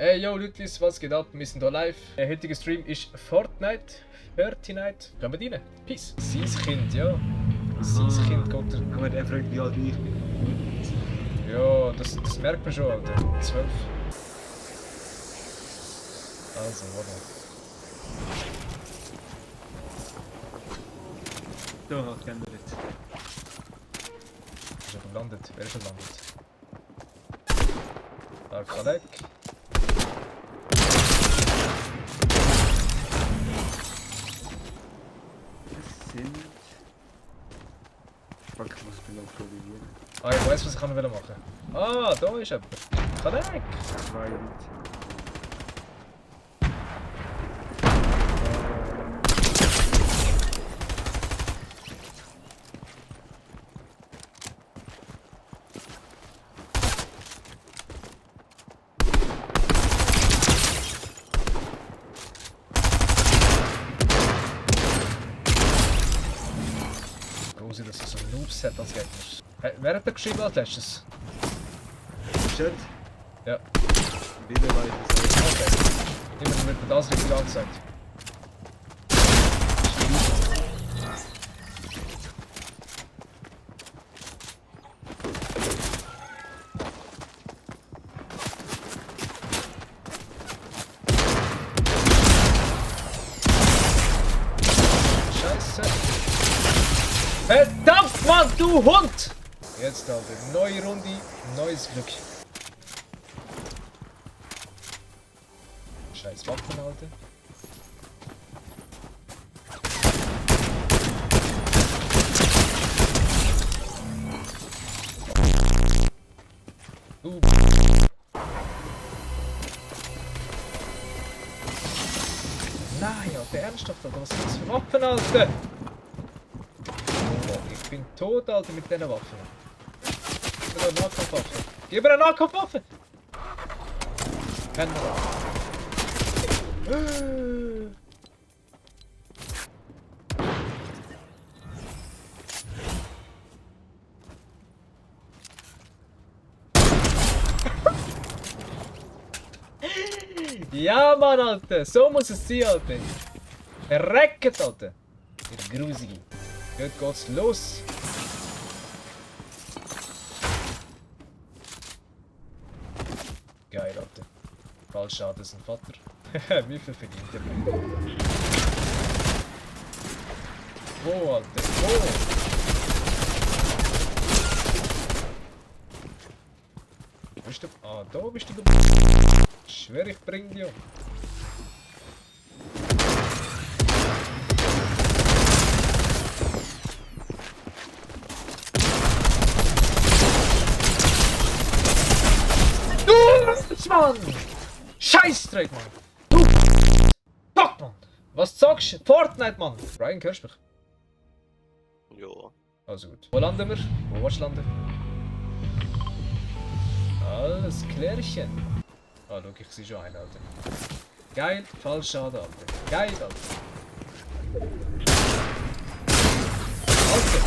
Hey, yo Leute, was geht ab? Wir sind hier live. Der heutige Stream ist Fortnite. Fortnite. Kommen wir rein. Peace. Sein Kind, ja. Sein Kind geht er. Aber der fragt, wie alt ich bin. Ja, das merkt man schon, Alter. 12. Also, warte. Da hat geändert. Ist er gelandet? Wer ist gelandet? Da kann weg. Das sind... Fuck, ich muss mich noch probieren. Ah, ich weiß, was ich machen will. Ah, da ist jemand. Kann weg. 2 Leute. Große, dass er so Noobs hat als Gegner. Hey, wer hat da geschrieben als letztes? Chat? Ja. Wieder weiter. Okay. Jemand wird mir das richtig angezeigt. Scheiße. Verdammt, Mann, du Hund! Jetzt, Alter, neue Runde, neues Glück. Scheiß Waffen, Alter. Nein, Alter, ernsthaft, Alter, was sind das für Waffen, Alter? Oh, ich bin tot, Alter, mit diesen Waffen. Gib mir eine Nahkampfwaffe. Gib mir eine Nahkampfwaffe! Penner. Ja, Mann, Alter, so muss es sein, Alter. Verrecket, Alter. Ihr Grusige. Jetzt geht's los. Geil, Alter. Fallschaden ist ein Vater. Wie viel verdient der Mann? Wo, Alter? Wo? Wo bist du? Ah, da bist du. Ich schwör, ich bring dich um. Mann! Scheißdreck, Mann! Du! Fuck, Mann! Was sagst du? Fortnite, Mann! Brian, hörst du mich? Ja. Also gut. Wo landen wir? Wo willst du landen? Alles klärchen. Ah, schau, ich sehe schon einen, Alter. Geil, Fallschaden, Alter. Geil, Alter. Alter!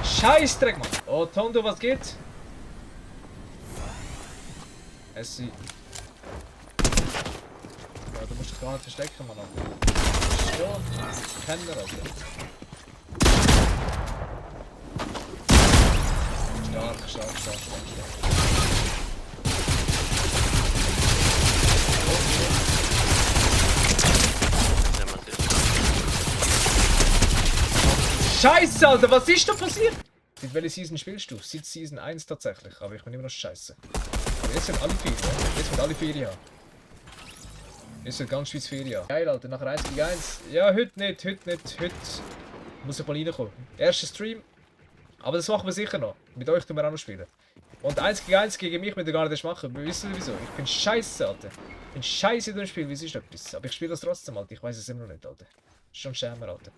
Scheißdreck, Mann! Oh, Tondo, was geht? Essi. Ja, du musst dich gar nicht verstecken, Mann. Schon. Kenner, Alter. Stark. Scheiße, Alter, was ist da passiert? Seit welcher Season spielst du? Seit Season 1 tatsächlich, aber ich bin immer noch scheiße. Aber jetzt sind alle Ferien, ja? Jetzt sind alle Ferien haben. Jetzt sind ganz Schweiz Ferien haben. Geil, Alter, nachher 1 gegen 1. Ja, heute nicht. Heute muss ich mal reinkommen. Erster Stream. Aber das machen wir sicher noch. Mit euch tun wir auch noch spielen. Und 1 gegen 1 gegen mich müsst ihr gar nicht machen. Wisst ihr wieso? Ich bin scheiße, Alter. Ich bin scheiße in dem Spiel, wie ist etwas. Aber ich spiele das trotzdem, Alter. Ich weiß es immer noch nicht, Alter. Schon schämer, Alter.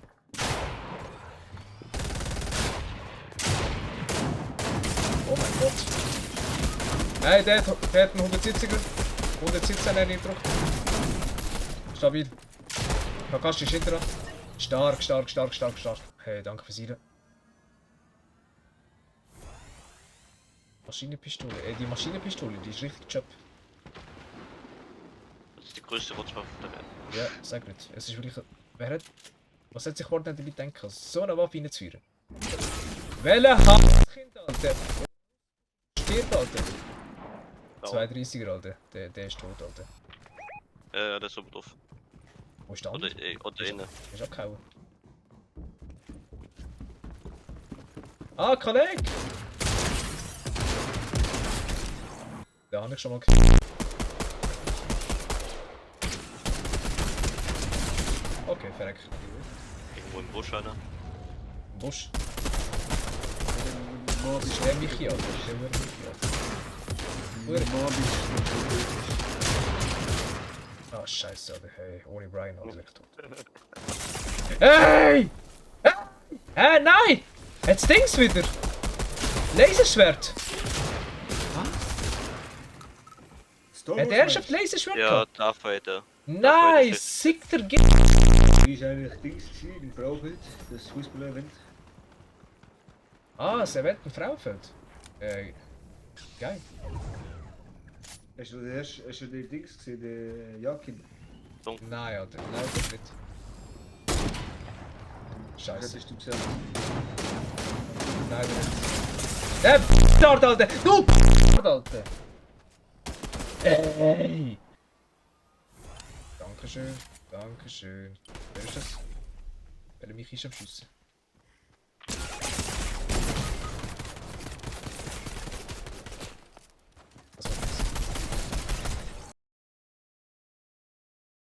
Oh mein Gott. Nein, der hat einen 170er. 117 er nicht gedrückt. Stabil. Kakashi ist hinter dran. Stark. Hey, danke fürs Rein. Maschinenpistole. Die Maschinenpistole, die ist richtig Job. Das ist die größte Rotzwaffe der Welt. Ja, sag nicht. Es ist wirklich... Wer hat... Was hat sich Fortnite damit denken, so eine Waffe reinzuführen? Welcher Hass-Kind, Alter? Stirbt, Alter. Ja. 230er, Alter. Der ist tot, Alter. Der ist oben drauf. Wo ist der andere? Oder innen. Der ist abgehauen. Ah, Kollege! Den habe ich schon mal gesehen. Okay, verreck. Irgendwo im Busch einer. Im Busch. Mob Das ist der Michi, Alter. Das ist der Michi, Alter. Mob ist... Ah, scheiße, Alter. Hey, ohne Brian, Alter, wäre ich tot. Hey! Hey! Nein! Jetzt Dings wieder! Laserschwert! Star Hat Wars er schon Match. Laserschwert Ja, gehabt? Darth Vader. Nein! Sick der G... Wie ist eigentlich Dings gewesen, im Frauenfeld? Das Fußball-Event? Ah, das Event im Frauenfeld. Geil. Hast du den Dings gesehen, den Jakin? Nein, Alter. Nein, das nicht. Das Scheiße. hast du gesehen. Nein, nicht. Der Bastard, Alter! Du Bastard, Alter! Ey! Dankeschön, Dankeschön. Wer ist das? Wer mich ist am Schiessen?